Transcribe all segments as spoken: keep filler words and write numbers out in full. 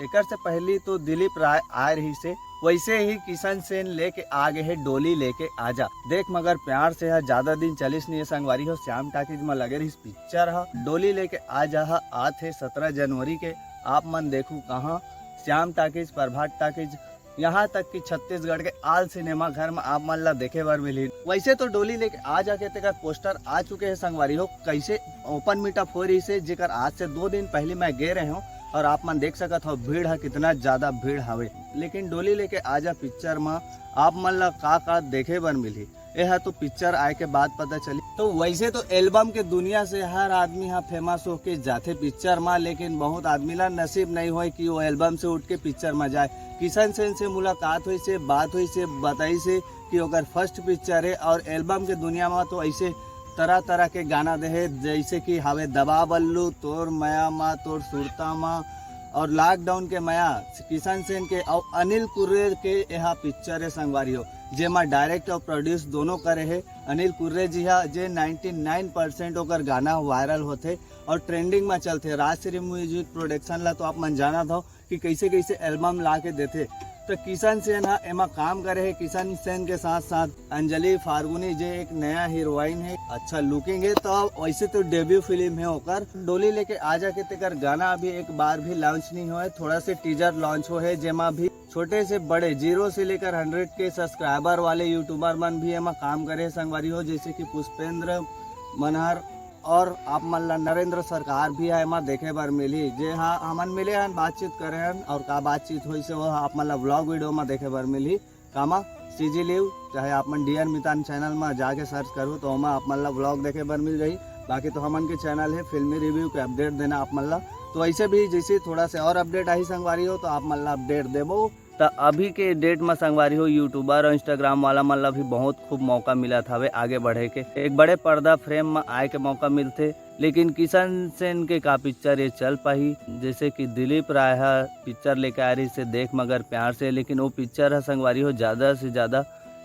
एकर से पहली तो दिलीप राय आए रहिस हे, वैसे ही किशन सेन लेके आ गए हे डोली लेके आजा। देख मगर प्यार से ह ज्यादा दिन चलिस नहीं हे संगवारी हो, श्याम टाकीज म लगे रहिस पिक्चर ह। डोली लेके आजा ह आत हे सत्रह जनवरी के, आप मन देखू कहाँ श्याम टाकीज, प्रभात टाकीज, यहाँ तक कि छत्तीसगढ़ के all सिनेमा घर में आप मन ला देखे बर मिलही। वैसे तो डोली लेके आजा के तेकर पोस्टर आ चुके हे संगवारी हो, कैसे ओपन मीटअप हो रहिस हे, जेकर आज से दो दिन पहले मैं गे रहे हूँ और आप मन देख सकत हो भीड़ ह कितना ज्यादा भीड़ हवे। लेकिन डोली लेके आजा पिक्चर म आप मन ला का का देखे बर मिलही, एहा तो पिक्चर आए के बाद पता चली। तो वैसे तो एल्बम के दुनिया से हर आदमी हा फेमस होके जाथे पिक्चर मा, लेकिन बहुत आदमी ला नसीब नहीं होय कि वो एल्बम से उठ के पिक्चर मा जाए। किशन सेन से मुलाकात होइस हे, बात होइस हे, बताइस हे कि ओकर फर्स्ट पिक्चर हे और एल्बम के दुनिया मा तो ऐसे तरह तरह के गाना दे हे, जैसे कि हवे दबा बल्लू, तोर मया मा, तोर सुरता मा और लॉकडाउन के मया, किशन सेन के और अनिल कुर्रे के एहा पिक्चर हे संगवारी हो, जेमा डायरेक्ट और प्रोड्यूस दोनों करे हे अनिल कुर्रे जी हा, जे नाइंटी नाइन परसेंट ओकर गाना वायरल होथे और ट्रेंडिंग में चलथे। राजश्री म्यूजिक प्रोडक्शन ला तो आप मन जानत हो कि कैसे कैसे एल्बम ला के देथे। तो किशन सेन हा एमा काम करे हे। किशन सेन के साथ साथ अंजलि फार्गुनी, जे एक नया हीरोइन हे, अच्छा लुकिंग हे। तो वैसे तो डेब्यू फिल्म हे ओकर। डोली लेके आजा के तेकर गाना अभी एक बार भी लॉन्च नहीं होए, थोड़ा से टीजर लॉन्च हो हे, जेमा भी छोटे से बड़े, जीरो से लेकर हंड्रेड के सब्सक्राइबर वाले यूट्यूबर मन भी एमा काम करे हे संगवारी हो, जैसे कि पुष्पेंद्र मनहर और आप मन ला नरेंद्र सरकार भी ह एमा देखे बर मिलही। जे हा हमन मिले हन, बातचीत करे हन और का बातचीत होइस हे, वो ह आप मन ला व्लॉग वीडियो मा देखे बर मिलही। कामा सीजी लिव, चाहे आप मन डीएन मितान चैनल मा जाके सर्च करू तो ओमा आप मन ला व्लॉग देखे बर मिल जाही। बाकी तो हमन के चैनल हे फिल्मी रिव्यू के अपडेट देना आप मन ला। तो ऐसे भी जैसे थोड़ा से और अपडेट आही संगवारी हो तो आप मन ला अपडेट देबो। त अभी के डेट म संगवारी हो, यूट्यूबर और इंस्टाग्राम वाला मन ला भी बहुत खूब मौका मिलत हवे आगे बढ़े के। एक बड़े पर्दा फ्रेम म आए के मौका मिलथे, लेकिन किशन सेन के का पिक्चर ये चल पाही? जैसे कि दिलीप राय ह पिक्चर लेके आ रहिस हे देख मगर प्यार से, लेकिन वो पिक्चर ह संगवारी हो ज्यादा से ज्यादा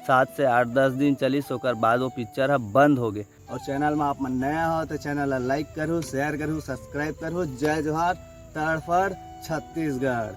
सात से आठ दस दिन चलिस, ओकर बाद वो पिक्चर ह बंद हो गे। और चैनल में आप मन नया हो तो चैनल ला लाइक करू, शेयर करू, सब्सक्राइब करू। जय जोहार, तड़फड़ छत्तीसगढ़।